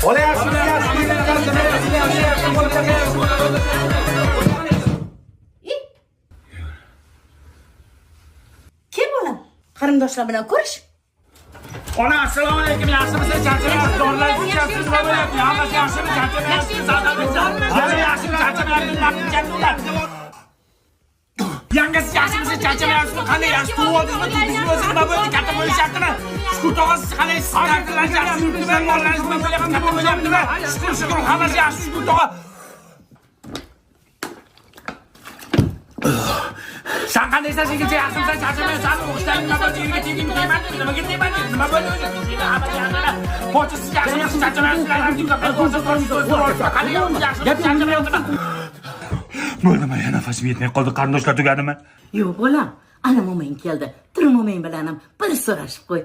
Bola yaxshimi, yaxshimi? Kim bolam? Qarindoshlar bilan ko'rish. Ona assalomu alaykum, yaxshimisiz? Charchamayapsiz, dorilaringizni ichyapsiz, nima bo'lyapti? Hammasi yaxshimi? Charchamayapsiz, Hali yaxshimi? Charchamayapsiz, yangasi yaxshimisiz? Charchamayapsizmi? Qanday yaxshi tug'ib oldingizmi? Tug'dingizmi o'zi nima bo'ldi? Katta bo'lishyaptimi? Shukur tog'a, siz qalaysiz? Dardilaringiz yaxshi yuribdimi? Molalaringiz nima bo'lyapti? Katta bo'lyaptimi? Shukur, shukur, hammasi yaxshi, shukur tog'a. Sen qandaysan, yigitcha, yaxshimisan, charchamayapsanmi? O'qishlaring nima bo'ldi? Yerga tegdingmi, tegmadingmi? Nimaga tegmading? Nima bo'ldi o'zi? Pochta, siz yaxshimisiz, charchamayapsizmi? Bo'ldimi? Ya nafasim yetmay qoldi, qarindoshlar tugadimi? Yo'q bolam, ana mo'ming keldi. Tur mo'ming bilan ham bir so'rashib qo'y.